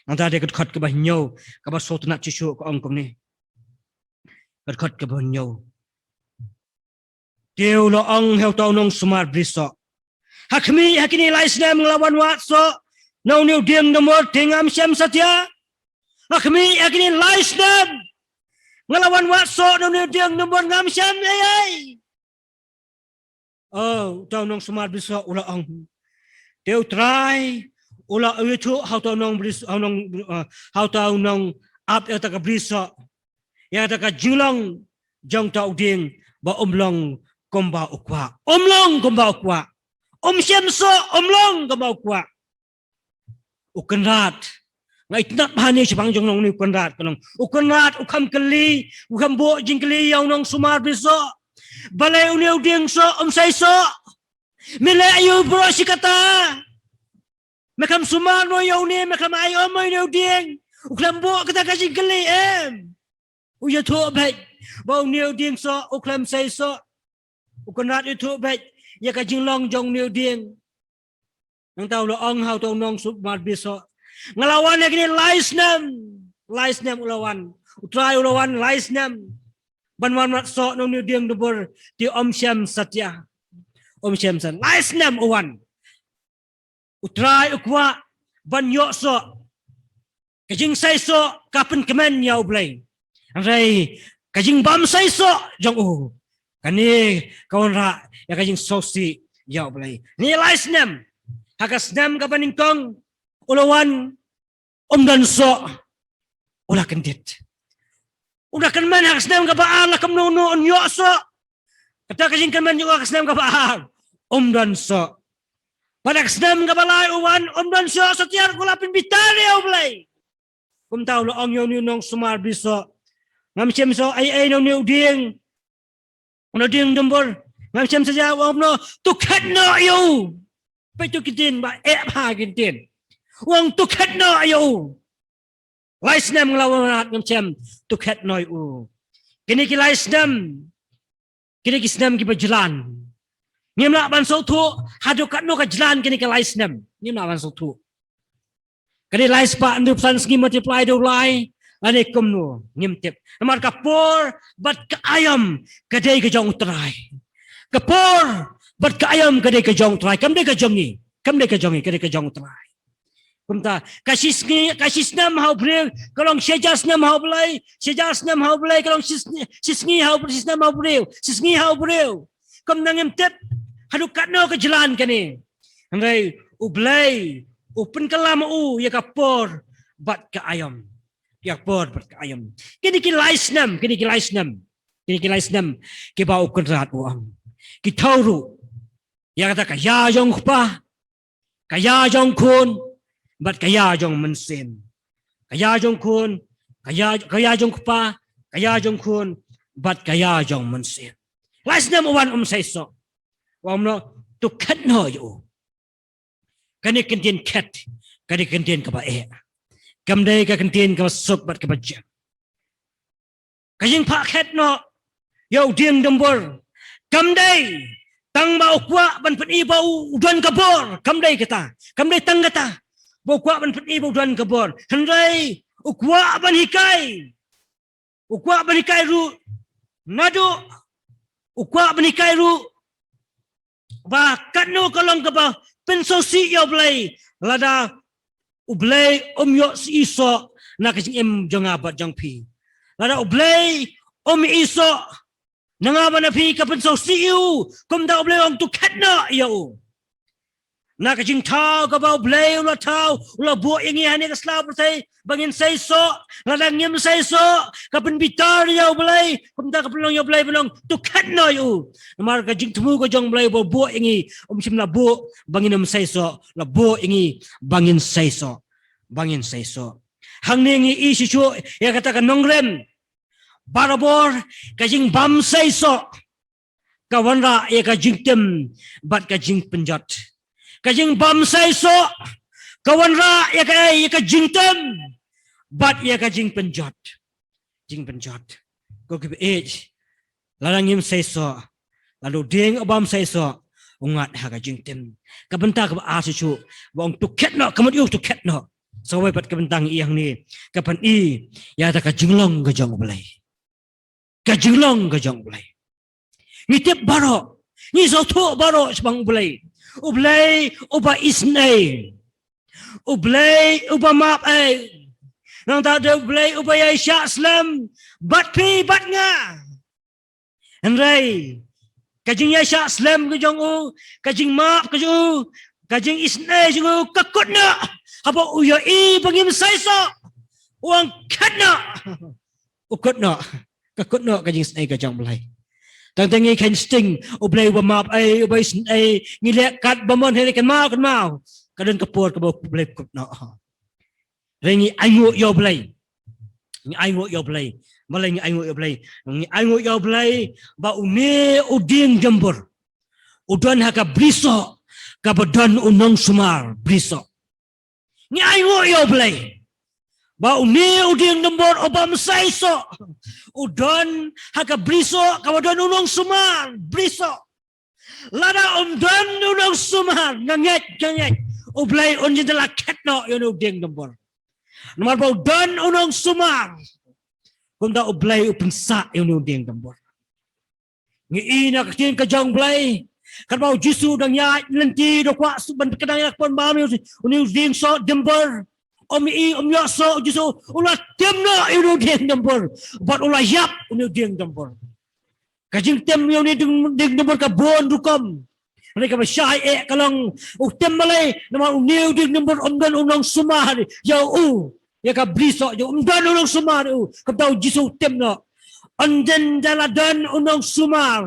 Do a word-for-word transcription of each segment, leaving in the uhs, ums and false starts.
Nangta dei ka dkhot kaba hynñiew, kaba sngewtynnat shuh shuh ka ong kumne. Ka dkhot kaba hynñiew. Te u la ong ha uta u nongsumar brisoh. Ha khmih ha kine lai snem nga la wan wad soh na une u dieng dumbur te ngam shem satia. Ha khmih ha kine lai snem nga la wan wad soh na une u dieng dumbur ngam shem ei ei. Oh, uta u nongsumar brisoh u la ong. Te u Trai u la ïathuh ha uta u nong brisoh, ha u nong, eh, ha uta u nongap ïa kata ka brisoh, ïa kata ka jinglong jong uta u dieng ba um long kumba u kwah. Um long kumba u kwah. Um shem soh, um long kumba u kwah. U Kynrad. Nga itynnad bha ne shaphang jong nong une u Kynrad, ka long. U Kynrad u kham kylli, u kham buh jingkylli ïa u nongsumar brisoh. Balei une u dieng soh um sei soh? Me leh aïu baroh shi katta? Me kham sumar noh ïa une, me kham ai um ïa une u dieng? U khlem buh kata ka jingkylli em. U ïathuh beit ba une u dieng soh u khlem sei soh. U Kynrad ïathuh beit ïa ka jinglong jong une u dieng. Nangta u la ong ha uta u nongsumar brisoh. Nga la wan ha kine lai snem. Lai snem u la wan. U Trai u la wan lai snem ban wan wad soh na une u dieng dumbur te um shem satia. Um shem satia. Lai snem u wan. U Trai u kwah ban ïoh soh. Ka jingsei soh ka pynkmen ïa U Blei. Hynrei ka jingbym sei soh jong u, kane ka wanrah ïa ka jingsngewsih ïa U Blei. Kine lai snem, ha ka snem kaba nyngkong u la wan, um don soh, u la kyndit. U la kynmen ha ka snem kaba ar, la kumno kumno un ïoh soh. Kata ka jingkynmen jong u ha ka snem kaba ar, um don soh. Bad ha ka snem kaba lai u wan, um don soh satia, u la pynbitar ïa U Blei. Kumta u la ong ïa une u nongsumar brisoh. Ngam shem soh ei ei na une u dieng. Une u dieng dumbur. Ngam shem satia, u ong kumno, to khet noh ïa u. Peit tu ki ktien ba eh bha ki ktien. U ong to khet noh ïa u. Lai snem nga la wan wad ngam shem, to khet noh ïa u. Kine ki lai snem. Kine ki snem kiba jlan. Ngim lah ban sngewthuh haduh katno ka jlan kine ki lai snem. Ngim lah ban sngewthuh. Ka dei lai spah hynriewphew san sngi multiply da u lai, lane kumno, ngim tip. Namar ka por bad ka aïom ka dei ka jong U Trai. Ka por bad ka aïom ka dei ka jong U Trai, kam dei ka jong ngi. Kam dei ka jong ngi, ka dei ka jong U Trai. Kumta, ka shi sngi, ka shi snem ha u briew ka long shi hajar snem ha U Blei, shi hajar snem ha U Blei ka long shi sngi, shi sngi ha u briew, shi snem ha u briew, shi sngi ha u briew. Kumta ngim tip haduh katno ka jlan kane. Hynrei U Blei u pynkylla ma u ïa ka por bad ka aïom. Ïa ka por bad ka aïom. Kine ki lai snem, kine ki lai snem. Kine ki lai snem kiba u Kynrad u ong, ki thew ruh ïa kata ka ïa jong u Kpa, ka ïa jong u Khun, bad ka ïa jong u Mynsiem. Ka ïa jong u Khun, ka ïa, ka ïa jong u Kpa, ka ïa jong u Khun, bad ka ïa jong u Mynsiem. Lai snem u wan um sei soh. U ong kumno, to khet noh ïa u. Kane ka ktien khet, kane ka ktien kaba eh. Kam dei ka ktien kaba suk bad kaba jia. Ka jingphah khet noh ïa u dieng dumbur kam dei tang ba u kwah ban pyni ba u, u don ka bor, kam dei kata. Kam dei tang kata ba u kwah ban pyni ba u don ka bor. Hynrei u kwah ban hikai, u kwah ban hikai ruh naduh, u kwah ban hikai ruh ba katno ka long kaba pynsngewsih ïa U Blei lada U Blei um ïohi soh na ka jingim jong nga bad jong phi. Lada U Blei um ïohi soh na nga bad na phi, ka pynsngewsih ïa u. Kumta U Blei u ong to khet noh ïa u. Na ka jingthaw kaba U Blei u la thaw, u la buh ïa ngi hangne ha ka sla pyrthei ba ngin sei soh. Lada ngim sei soh, ka pynbitar ïa U Blei. Kumta ka pynlong ïa U Blei, pynlong to khet noh ïa u. Namar ka jingthmu ka jong U Blei ba u buh ïa ngi, um shym la buh ba ngin ym sei soh, la buh ïa ngi ba ngin sei soh. Ba ngin sei soh. Hangne ngi ïohi shuh shuh ïa kata ka nongrim. Barabor ka jingbym sei soh ka wanrah ïa ka jingtim bad ka jingpynjot. Ka jingbym sei soh ka wanrah ïa ka, ïa ka jingtim bad ïa ka jingpynjot. Jingpynjot. Ko kiba ïeit, lada ngim sei soh, lada u dieng u bym sei soh, u ngat ha ka jingtim. Ka bynta kaba ar shuh shuh ba u ong to khet noh, ka mut ïa u to khet noh. Sa kawei pat ka bynta ngi ïa hangne, ka pyni ïa kata ka jinglong ka jong U Blei. Ka jinglong ka jong U Blei. Ngi tip baroh, ngi sngewthuh baroh shaphang U Blei. U Blei uba isynei. U Blei uba map ei. Nangta dei U Blei uba ïaishah slem bad phi bad nga. Hynrei ka jingïaishah slem ka jong u, ka jingmap ka jong u, ka jingisynei jong u, ka kut noh haba u ïohi ba ngim seisoh. U ong khet noh. U kut noh. Ka kut noh ka jingisynei ka jong U Blei. Tang tang ngi khein sting, U Blei uba map ei, uba isynei, ngi leh katba mon, hynrei kynmaw, kynmaw, ka don ka por kaba U Blei kut noh. Hynrei ngi ainguh ïa U Blei. Ngi ainguh ïa U Blei. Balei ngi ainguh ïa U Blei? Ngi ainguh ïa U Blei ba une u dieng Dimbur u don ha ka brisoh kaba don u nongsumar brisoh. Ngi ainguh ïa U Blei ba une u dieng Dimbur uba ym seisoh u don ha ka brisoh kaba don u nongsumar brisoh. Lada um don u nongsumar, nga ngeit, nga ngeit, U Blei un ïa la khet noh ïa une u dieng Dimbur. Namar ba u don u nongsumar, kumta U Blei u pynsah ïa une u dieng Dimbur. Ngi i na ka ktien ka jong U Blei, katba U Jisu u dang ïaid lynti, u da kwah suk ban pynkynang ïa ka pynbam ïa une u dieng soh Dimbur. Um i, um ïoh soh, U Jisu u la tim noh ïa une u dieng Dimbur bad u la ïap une u dieng Dimbur. Ka jingtim ïa une u dieng, dieng Dimbur ka bun rukom. Hynrei kaba shai eh ka long, u tim balei? Namar une u dieng Dimbur um don u nongsumar ïa u, ïa ka brisoh jong u, um don u nongsumar ïa u. Kumta U Jisu u tim noh. Ynda la don u nongsumar,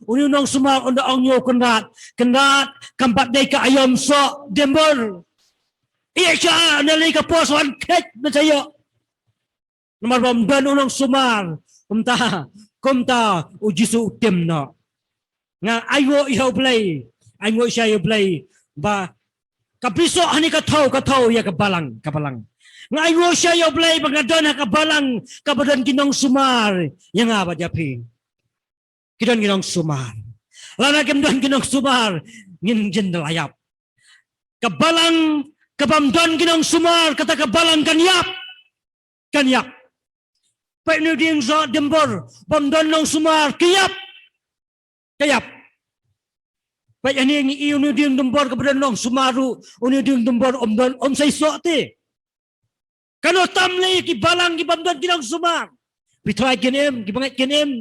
une u nongsumar un da ong ïa u kynrad, kynrad, kam pat dei ka aïom soh Dimbur. Ïa sha na lei ka por sa wan khet na sha ïoh. Namar ba um don u nongsumar. Kumta, kumta U Jisu u tim noh. Nga ainguh ïa U Blei, ainguh sha ïa U Blei ba ka brisoh hangne ka thew, ka thew ïa ka balang, ka balang. Nga ainguh sha ïa U Blei ba nga don ha ka balang kaba don ki nongsumar ïa nga bad ïa phi. Ki don ki nongsumar. Lada kim don ki nongsumar, ngin jin da la ïap. Ka balang kaba ym don ki nongsumar, kata ka balang kan ïap. Kan ïap. Peit une u dieng soh Dimbur ba ym don nongsumar, ka ïap. Ka ïap. Peit hangne ngi i une u dieng Dimbur kaba don nongsumar ruh, une u dieng Dimbur um don, um seisoh te. Kano tam lei ki balang kiba ym don ki nongsumar? Phi tharai kin im, kiba ngeit kin im?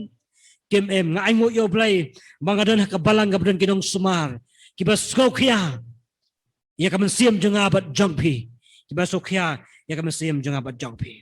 Kim im. Nga ainguh ïa U Blei ba nga don ha ka balang kaba don ki nongsumar kiba sngewkhia ïa ka mynsiem jong nga bad jong phi. Kiba sngewkhia ïa ka mynsiem jong nga bad jong phi.